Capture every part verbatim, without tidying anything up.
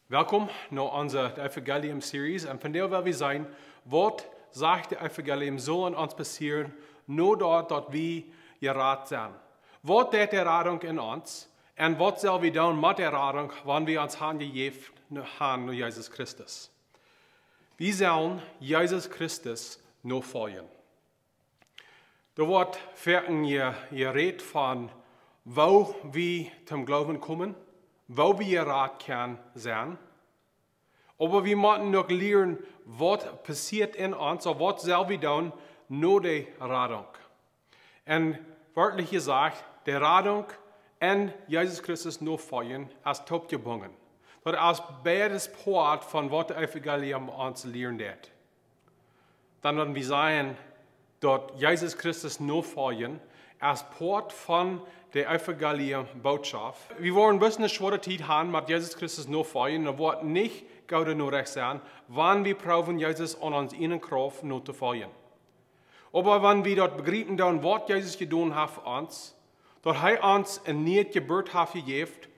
Welkom no onse Evangelium Series. Un vondoag well wie seenen, waut sajcht daut Evangelium saul en ons passieren, no daut, daut wie jerat sent. Waut deit de Radunk en ons? Un waut sell wie doonen met de Radunk, wan wie ons han jejäft, no, han no Jesus Christus? Wie sellen Jesus Christus nofoljen. Doa woat foaken je, jerät von, woo wie toom Gloowen komen, woo wie jerat kjennen sennen. Oba wie motten uk lieren, waut passieet en ons, ooda waut sell wie doonen no de Radunk. Un werkjlich jesajcht, de Radunk un Jesus Christus nofoljen es toopjebungen. Daut es beides Poat von waut daut Evangelium ons lieren deit. Dan woa wie seenen, daut Jesus Christus nofoljen es Poat von de Evangelium Botschaft. Wie woaren bloos eene schwoare Tiet han met Jesus Christus nofoljen, daut woat nich goode Norecht sennen, wan wie proowen Jesus aun onse ieejne Krauft notofoljen. Oba wan wie daut bejriepen doonen, waut Jesus jedonen haft fa ons, daut hee ons eene niee Jeburt haft jejäft,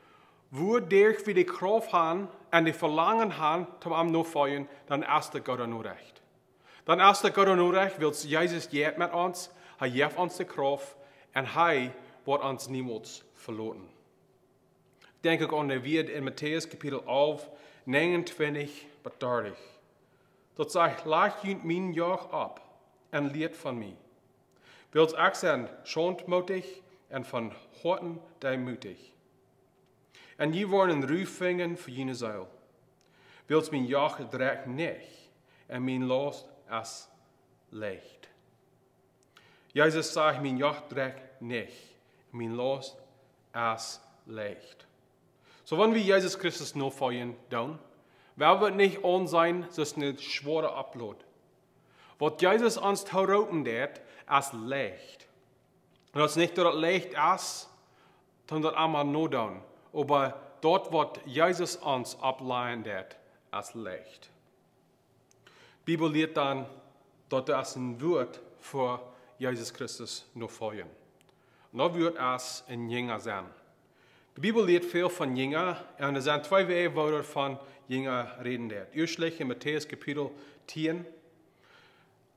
wuaderch wie de Krauft han un de Velangen han, toom am nofoljen, dan es daut goode Norecht. Dan es daut goode Norecht, wiels Jesus jeit met ons, hee jeft ons de Krauft un hee woat ons niemols veloten. Denkj uk aun de Wieed en Matäus Kapitel alf, näajenuntwintich bat dartich. Daut sajcht: "Lajcht junt mien Joch opp un lieet von mie. Wiels ekj sie schaundmootich un von Hoaten deemootich. Un jie woaren Ru finjen fa june Seel. Wiels mien Joch drekjt nich un mien Laust es leicht." Jesus sajcht: "Mien Joch drekjt nich, mien Laust es leicht." Soo, wan wie Jesus Christus nofoljen doonen, woa wie nich aunseenen, daut es eene schwoare Oppload. Waut Jesus ons tooroopen deit, es leicht. Un daut es nich daut daut leicht es, daut wie daut aulemol nodoonen. Oba daut, waut Jesus ons oppläajen deit, es leicht. Bibel lieet dan, daut daut es een Wort fa Jesus Christus nofoljen. Un daut Wort es een Jinja sennen. De Bibel lieet väl von Jinja, un doa sent twee Wäaj, woo daut von Jinja räden deit. Ieescht en Matäus Kapitel tieen,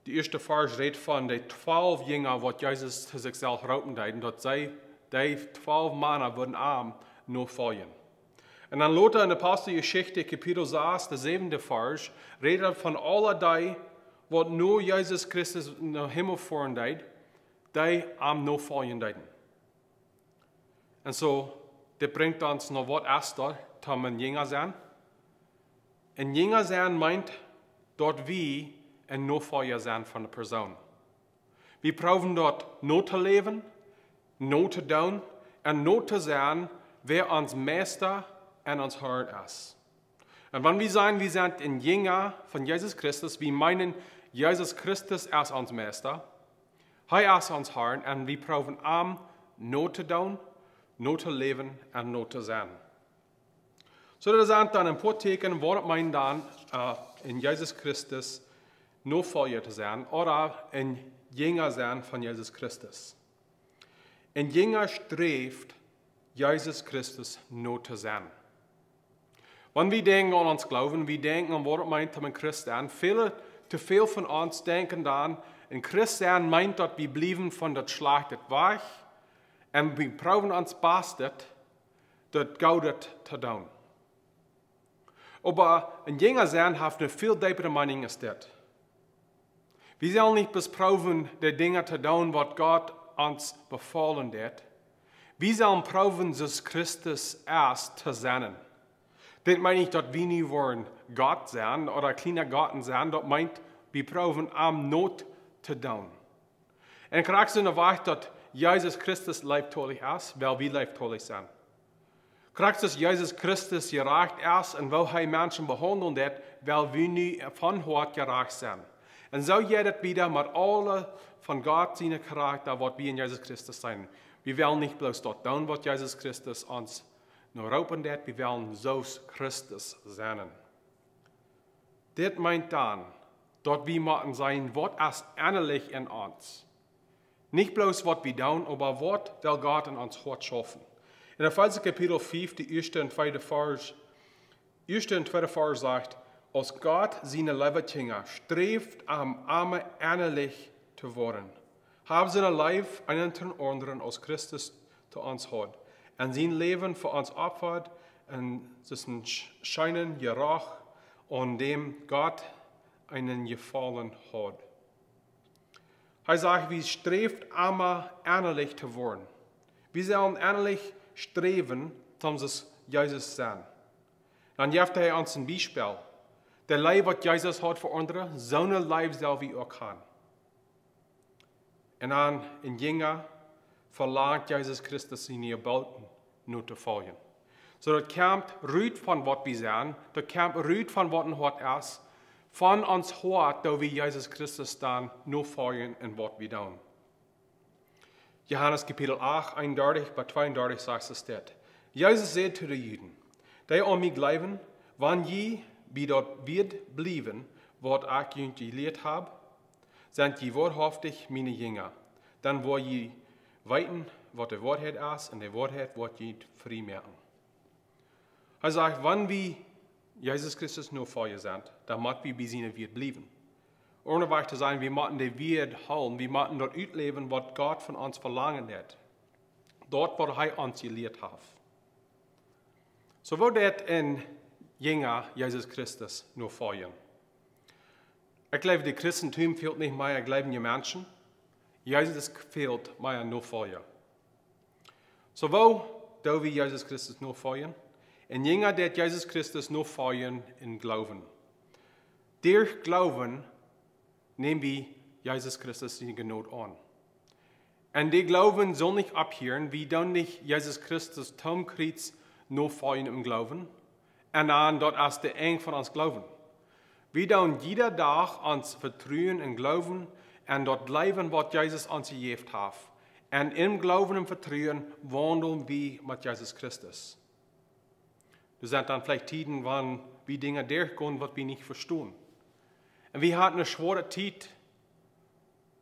de ieeschte Varsch rät von de twalf Jinja, waut Jesus to sikj selfst roopen deed, un daut see dee twalf Mana wudden am nofoljen. Un dan lota en Aposteljeschicht Kapitel sas, de säwende Varsch, rät daut von aule dee, waut no Jesus Christus nom Himmel foaren deed, dee am nofoljen deeden. Un soo, dit brinjt ons no waut es daut, toom een Jinja sennen. Een Jinja sennen meent, daut wie een Nofolja sent von de Persoon. Wie proowen daut notoläwen, notodoonen un notoseenen, wäa ons Meista un ons Har es. Un wan wie sajen, wie sent een Jinja von Jesus Christus, wie meenen, Jesus Christus es ons Meista, hee es ons Har, un wie proowen am notodoonen, notoläwen un notoseenen. Soo, daut sent dan een poa Tieekjen, waut daut meent dan, äh, en Jesus Christus Nofolja to sennen, ooda een Jinja sennen von Jesus Christus. Een Jinja sträft, Jesus Christus notoseenen. Wan wie denkjen aun ons Gloowen, wie denkjen aun waut daut meent, om een Christ to sennen, väle, too väl von ons denkjen dan, een Christ sennen meent, daut wie bliewen von daut Schlajchte wajch, un wie proowen ons Bastet, daut Goode to doonen. Oba een Jinja sennen haft eene väl deepere Meenunk aus dit. Wie sellen nich bloos proowen, de Dinja to doonen, waut Gott ons befolen deit. Wie sellen proowen, Jesus Christus es to sennen. Dit meent nich, daut wie nu woaren Gott sennen ooda kjliene Gottes sennen. Daut meent, wie proowen am notodoonen. Un krakjt soo wajch, daut Jesus Christus leeftolich es, well wie leeftolich sennen. Krakjt soo aus Jesus Christus jerajcht es un woo hee Menschen behaundelt, well wie nu von Hoat jerajcht sennen. Un soo jeit daut wada met aule von Gott sien Karakta, waut wie en Jesus Christus seenen. Wie wellen nich bloos daut doonen, waut Jesus Christus ons nu roopen deit, wie wellen soo aus Christus sennen. Dit meent dan, daut wie motten seenen, waut es ennalich en ons. Nich bloos waut wie doonen, oba waut well Gott en ons Hoat schaufen. En Efeesa Kapitel fief, de ieeschte un tweede Varsch, Ieeschte un tweede Varsch sajcht: Aus Gott siene leewe Kjinja, sträft am emma ennalich to woaren. Hab siene Leew eenen to dän aundren, aus Christus to ons haud un sien Läwen fa ons opfad, un daut es een sch-, scheenen Jeroch, aun däm Gott eenen Jefaulen haud. Hee sajcht, wie sträft emma ennalich to woaren. Wie sellen ennalich sträwen, toom soo aus Jesus sennen. Dan jeft hee ons een Biespel. De Leew, waut Jesus haud fa aundre, soone Leew sell wie uk haben. Un dan een Jinja velangt Jesus Christus siene Jeboten notofoljen. Soo daut kjemt rut von waut wie sent, daut kjemt rut von waut em Hoat es, von ons Hoat, daut wie Jesus Christus dan nofoljen en waut wie doonen. Johanes Kapitel acht, eenundartich bat tweeundartich sajcht et dit: Jesus säd to de Juden, dee aun mie jleewen: Wan jie bie daut Wuat bliewen, waut ekj junt jelieet hab, sent jie woarhauftich miene Jinja. Dan woa jie weeten, waut de Woarheit es, un de Woarheit woat junt frie moaken. Hee sajcht, wan wie Jesus Christus nofoljen sent, dan mott wie bie siene Wieed bliewen. Onen wajch to sajen, wie motten de Wieed hoolen, wie motten daut utläwen, waut Gott von ons velangen deit. Daut, waut hee ons jelieet haft. Soo woo deit een Jinja Jesus Christus nofoljen? Ekj jleew, daut Christentum fält nich mea jleewje Menschen. Jesus fält mea Nofolja. Soo woo doo wie Jesus Christus nofoljen? Een Jinja deit Jesus Christus nofoljen em Gloowen. Derch Gloowen näm wie Jesus Christus siene Jnod aun. Un de Gloowen saul nich opphieren, wie doonen nich Jesus Christus toom Kjriez nofoljen em Gloowen, un dan daut es de Enj von ons Gloowen. Wie doonen jieda Dach ons vetruen un gloowen aun daut Läwen, waut Jesus ons jejäft haft. Un em Gloowen un Vetruen waundlen wie met Jesus Christus. Doa sent dan veleicht Tieden, wan wie Dinja derchgonen, waut wie nich vestonen. Un wie haben eene schwoare Tiet,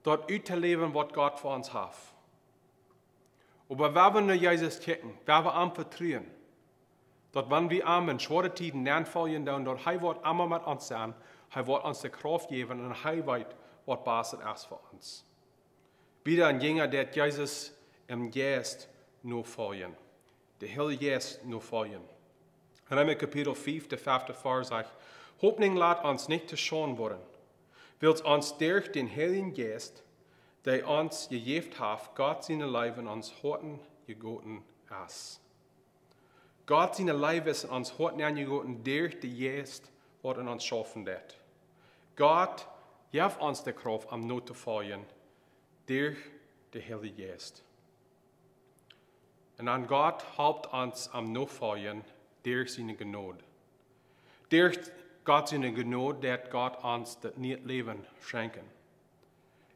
daut uttoläwen, waut Gott fa ons haft. Oba wan wie no Jesus kjikjen, wan wie am vetruen, daut wan wie am en schwoare Tieden nofoljen doonen, daut hee woat emma met ons sennen, hee woat ons de Krauft jäwen un hee weet, waut baste es fa ons. Wada een Jinja deit Jesus em Jeist nofoljen. De Heilje Jeist nofoljen. Reema Kapitel fiew, de fefte Varsch sajcht: Hopninj lat ons nich to Schaund woaren, wiels ons derch dän Heiljen Jeist, dee ons jejäft haft, Gott siene Leew en ons Hoaten jegoten es. Gott siene Leew es en ons Hoat nenjegoten derch de Jeist, waut en ons schaufen deit. Gott jeft ons de Krauft, am notofoljen, derch de Heilje Jeist. Un dan Gott halpt ons am nofoljen derch siene Jnod. Derch Gott siene Jnod deit Gott ons daut niee Läwen schenkjen.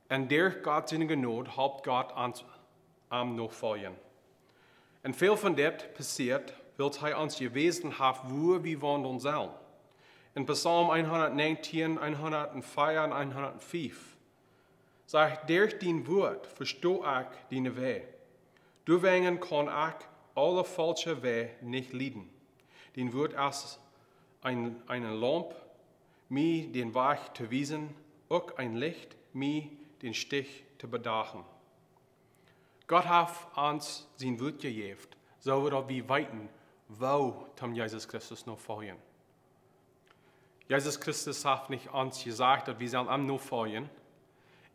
Un derch Gott siene Jnod halpt Gott ons am nofoljen. Un väl von dit passieet, wiels hee ons jewäsen haft, woo wie waundlen sellen. En Psalm hundatnäajentieen, hundatvea un hundatfief sajcht: Derch dien Wuat vesto ekj diene Wäaj. Doawäajen kaun ekj aule faulsche Wäaj nich lieden. Dien Wuat es een, eene Laump, mie dän Wajch to wiesen, uk een Licht, mie dän Stich to bedachen. Gott haft ons sien Wuat jejäft, soo daut wie weeten, woo toom Jesus Christus nofoljen. Jesus Christus haft nich ons jesajcht, daut wie sellen am nofoljen,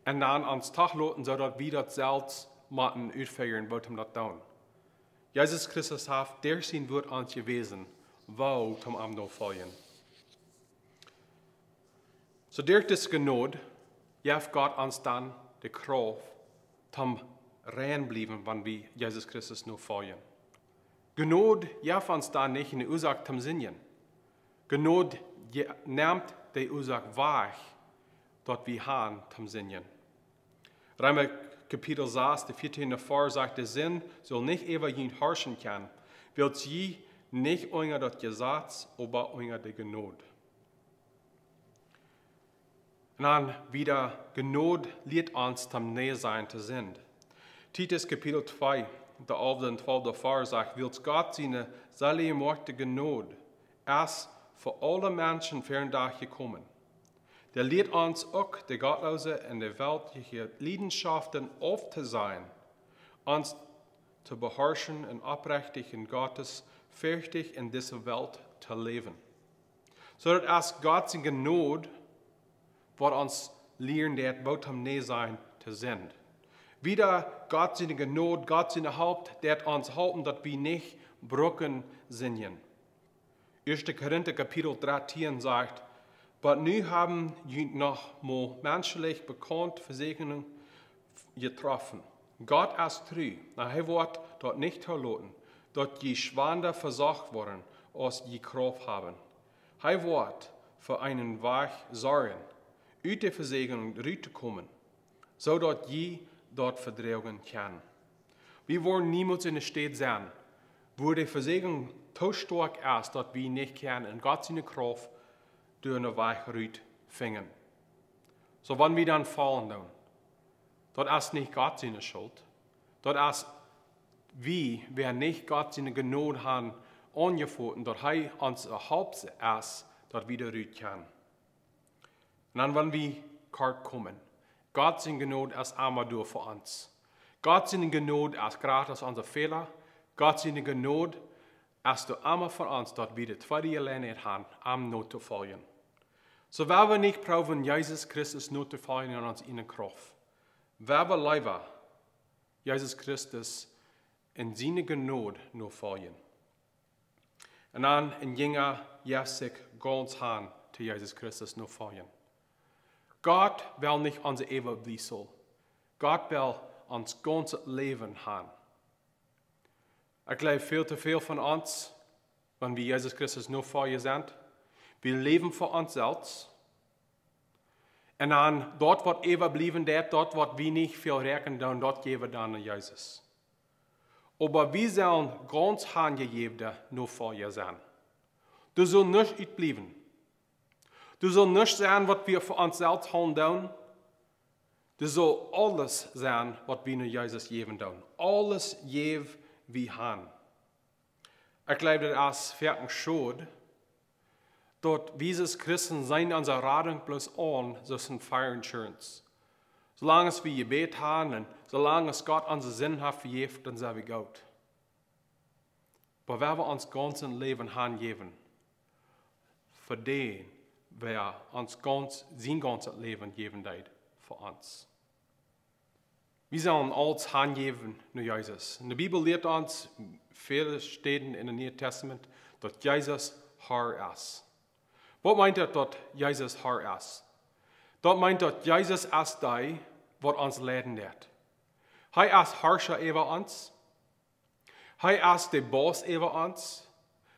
un dan ons doch loten, soo daut wie daut selfst motten utfieren, woo toom daut doonen. Jesus Christus haft derch sien Wuat ons jewäsen, woo toom am nofoljen. Soo derch dise Jnod jeft Gott ons dan de Krauft, toom rein bliewen, wan wie Jesus Christus nofoljen. Jnod jeft ons dan nich eene Uasoak toom sindjen. Jnod je-, nemt de Uasoak wajch, daut wie haben toom sindjen. Reema Kapitel sas, de vieetieende Varsch sajcht: De Sind saul nich äwa junt harschen kjennen, wiels jie nich unja daut Jesaz, oba unja de Jnod. Un dan wada, Jnod lieet ons toom nä sajen to Sind. Titus Kapitel twee, de alfte un twalfte Varsch sajcht: Wiels Gott siene selfstjemoakte Jnod es fa aule Menschen fa een Dach jekomen. Dee lieet ons uk, de gottloose un de weltliche Liedenschaften auftosajen, ons to beharschen un oprechtich un gottesferchtich en dise Welt to läwen. Soo daut es Gott siene Jnod, waut ons lieren deit, woo om nä to sennen to Sind. Wada Gott siene Jnod, Gott siene Help, deit ons halpen, daut wie nich brucken sindjen. Ieeschte Korinta Kapitel dartieen sajcht: "Oba nu haben jie noch mol menschlich bekaunt Vesäakjunk jetroffen. Gott es tru, un hee woat daut nich toloten, daut jie schwanda vesocht woaren, aus jie Krauft haben. Hee woat fa eenen Wajch sorjen, ut de Vesäakjunk rut to komen, soo daut jie daut vedroagen kjennen." Wie woaren niemols en eene Städ sennen, wua de Vesäakjunk too stoakj es, daut wie nich kjennen en Gott siene Krauft derch eenen Wajch rut finjen. Soo, wan wie dan faulen doonen, daut es nich Gott siene Schult. Daut es wie, wäa nich Gott siene Jnod haben aunjefoten, daut hee ons Help es, daut wie doa rut kjennen. Un dan, wan wie kort komen, Gott siene Jnod es emma doa fa ons. Gott siene Jnod es jrata aus onse Fäla. Gott siene Jnod es doa emma fa ons, daut wie de tweede Jeläajenheit haben, am notofoljen. Soo, wan wie nich proowen, Jesus Christus notofoljen en onse ieejne Krauft, wan wie leewa Jesus Christus en siene Jnod nofoljen. Un dan een Jinja jeft sikj gaunz han to Jesus Christus nofoljen. Gott well nich onse Äwabliefsel. Gott well ons gaunzet Läwen han. Ekj jleew, väl to väl von ons, wan wie Jesus Christus nofoljen sent, wie läwen fa ons selfst. Un dan daut, waut äwabliewen deit, daut, waut wie nich väl räakjnen doonen, daut jäwen wie dan aun Jesus. Oba wie sellen gaunz hanjejäwne Nofolja sennen. Doa saul nuscht utbliewen. Doa saul nuscht sennen, waut wie fa ons selfst hoolen doonen. Doa saul aules sennen, waut wie no Jesus jäwen doonen. Aules jäw wie han. Ekj jleew, daut es werkjlich schod, daut wie aus Christen seenen onse Radunk bloos aun, soo aus een Fire Insurance. Soo lang aus wie jebät han un soo lang aus Gott onse Sinden haft vejäft, dan sent wie goot. Oba wan wie ons gaunzet Läwen hanjäwen fa dän, wäa ons gaunz, sien gaunzet Läwen jäwen deed fa ons. Wie sellen aules hanjäwen no Jesus. Un de Bibel lieet ons väle Städen en daut Niee Tastament, daut Jesus Har es. Waut meent daut, daut Jesus Har es? Daut meent, daut Jesus es dee, waut ons leiden deit. Hee es Harscha äwa ons. Hee es de Boss äwa ons.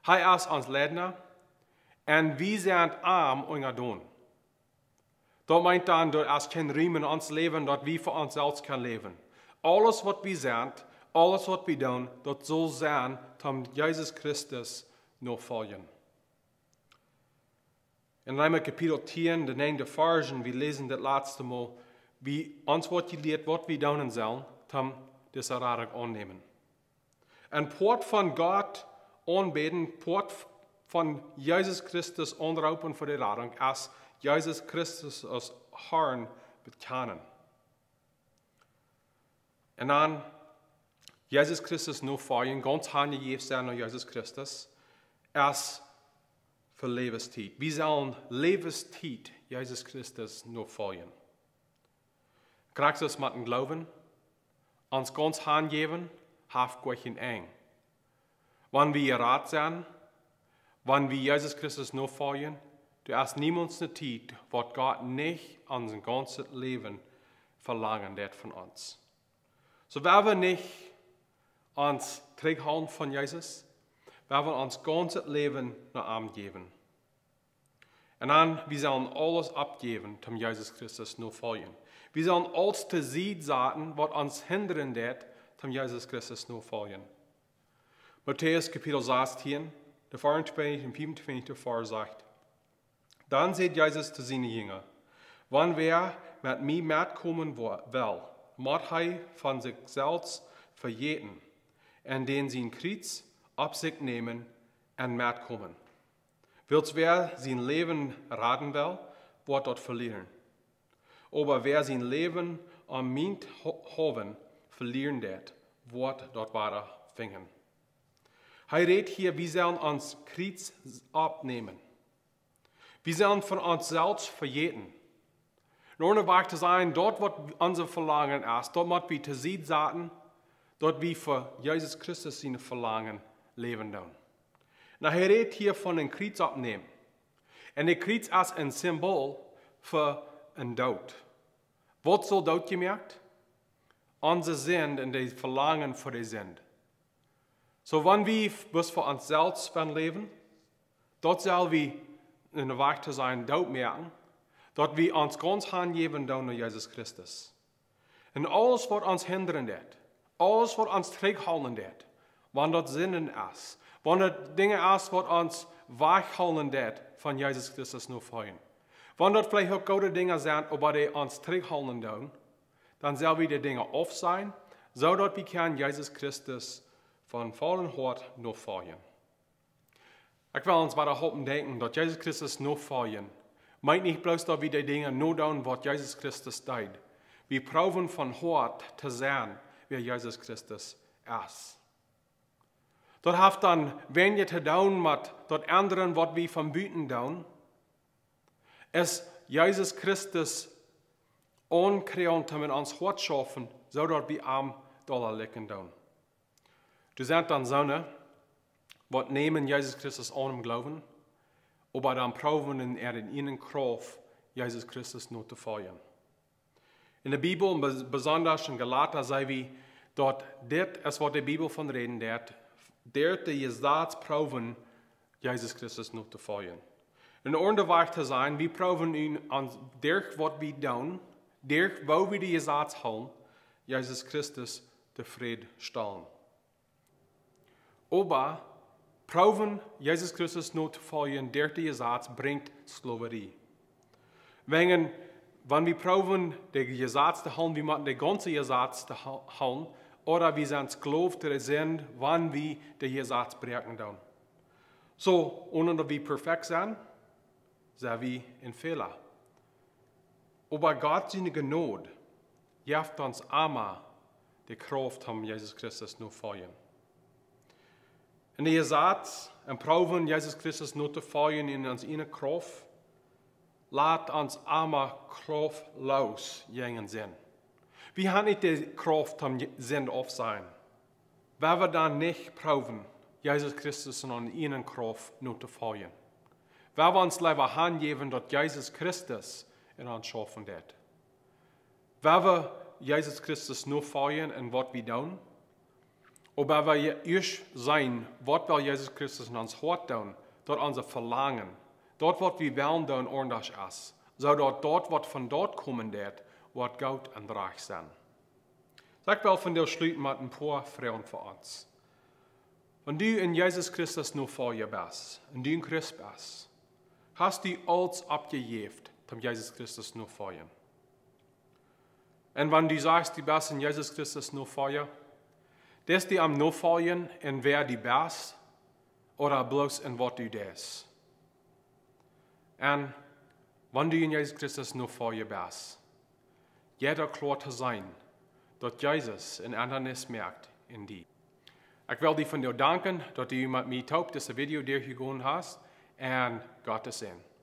Hee es ons Leida. Un wie sent am unjadon. Daut meent dan, daut es kjeen Rum en ons Läwen, daut wie fa ons selfst kjennen läwen. Aules, waut wie sent, aules, waut wie doonen, daut saul sennen, om Jesus Christus notofoljen. En Reema Kapitel tieen, de näajende Varsch, wie läsen daut latste Mol, wie ons woat jelieet, waut wie doonen sellen, om dise Radunk aunnämen. Een Poat von Gott aunbäden, Poat von Jesus Christus aunroopen fa de Radunk, es Jesus Christus aus Harn bekjanen. Un dan Jesus Christus nofoljen, gaunz hanjejäft sennen aun Jesus Christus, es fa Läwenstiet. Wie sellen Läwenstiet Jesus Christus nofoljen. Krakjt soo aus met dän Gloowen, ons gaunz hanjäwen, haft goanich een Enj. Wan wie jerat sent, wan wie Jesus Christus nofoljen, doa es niemols eene Tiet, waut Gott nich aun sien gaunzet Läwen velangen deit von ons. Soo, wan wie nich ons trigjhoolen von Jesus, wan wie ons gaunzet Läwen no am jäwen. Un dan, wie sellen aules oppjäwen, om Jesus Christus notofoljen. Wie sellen aules to Sied saten, waut ons hindren deit, om Jesus Christus notofoljen. Matäus Kapitel sastieen, de veeauntwintjste un veeauntwintjste Varsch sajcht: Dan säd Jesus to siene Jinja: Wan wäa met mie metkomen wo-, well, mott hee von sikj selfst vejäten un dän sien Kjriez opp sikj nämen un metkomen. Wiels wäa sien Läwen raden well, woat daut velieren. Oba wäa sien Läwen om mienthaulwen velieren deit, woat daut wada finjen. Hee rät hia, wie sellen ons Kjriez oppnämen. Wie sellen von ons selfst vejäten. En aundre Wajch to sajen, daut waut onse Velangen es, daut mott wie to Sied saten, daut wie fa Jesus Christus siene Velangen läwen doonen. Nu, hee rät hia von een Kjriez oppnämen. Un daut Kjriez es een Simbol fa een Doot. Waut saul dootjemoakt? Onse Sind un de Velangen fa de Sind. Soo wan wie bloos fa ons selfst wellen läwen, daut sell wie, en Wajch to sajen, dootmoaken, daut wie ons gaunz hanjäwen doonen no Jesus Christus. Un aules waut ons hindren deit, aules waut ons trigjhoolen deit, wan daut Sinden es, wan daut Dinja es waut ons wajchhoolen deit von Jesus Christus nofoljen, wan daut veleicht uk goode Dinja sent, oba dee ons trigjhoolen doonen, dan sell wie dee Dinja aufsajen, soo daut wie kjennen Jesus Christus von vollen Hoat nofoljen. Ekj well ons wada halpen denkjen, daut Jesus Christus nofoljen meent nich bloos, daut wie dee Dinja nodoonen, waut Jesus Christus deed. Wie proowen von Hoat to sennen, wäa Jesus Christus es. Daut haft dan weinja to doonen met daut endren, waut wie von buten doonen, es Jesus Christus aunkjrieen, am en ons Hoat schaufen, soo daut wie am dolla likjen doonen. Doa sent dan soone, waut nämen Jesus Christus aun em Gloowen, oba dan proowen en äare ieejne Krauft Jesus Christus notofoljen. En de Bibel, un bes-, besonda en Galata, seenen wie, daut dit es, waut de Bibel von räden deit, derch daut Jesaz proowen, Jesus Christus notofoljen. En aundre Wajch to sajen, wie proowen en ons, derch waut wie doonen, derch woo wie daut Jesaz hoolen, Jesus Christus tofräd stalen. Oba proowen Jesus Christus notofoljen derch daut Jesaz brinjt Sklowarie. Wäajen, wan wie proowen daut Jesaz to hoolen, wie motten daut gaunze Jesaz to hoo-, hoolen, ooda wie sent Sklow to de Sind, wan wie daut Jesaz bräakjen doonen. Soo, onen daut wie perfekt sent, sent wie en Fäla. Oba Gott siene Jnod jeft ons emma de Krauft, om Jesus Christus notofoljen. En daut Jesaz un proowen Jesus Christus notofoljen en ons ieejne Krauft, lat ons emma krauftloos jäajen Sind. Wie haben nich de Krauft, om Je-, Sind auftosajen. Wan wie dan nich proowen, Jesus Christus en onse ieejne Krauft notofoljen. Wan wie ons leewa hanjäwen, daut Jesus Christus en ons schaufen deit. Wan wie Jesus Christus nofoljen en waut wie doonen, oba wan wie ieescht seenen, waut well Jesus Christus en ons Hoat doonen, daut onse Velangen, daut waut wie wellen doonen, aundasch es, soo daut daut waut von doa komen deit, woat goot un rajcht sennen. Soo, ekj well vondoag schluten met een poa Froagen fa ons. Wan du en Jesus Christus Nofolja best, un du en Christ best, hast du aules oppjejäft, om Jesus Christus notofoljen? Un wan du sajchst, du best en Jesus Christus Nofolja, deist du am nofoljen en wäa du best, ooda bloos en waut du deist? Un wan du en Jesus Christus Nofolja best, jeit daut kloa to seenen, daut Jesus een Endanis moakt en die. Ekj well die vondoag danken, daut du met mie toop dise Video derchjegonen hast, un Gott sien Säajen.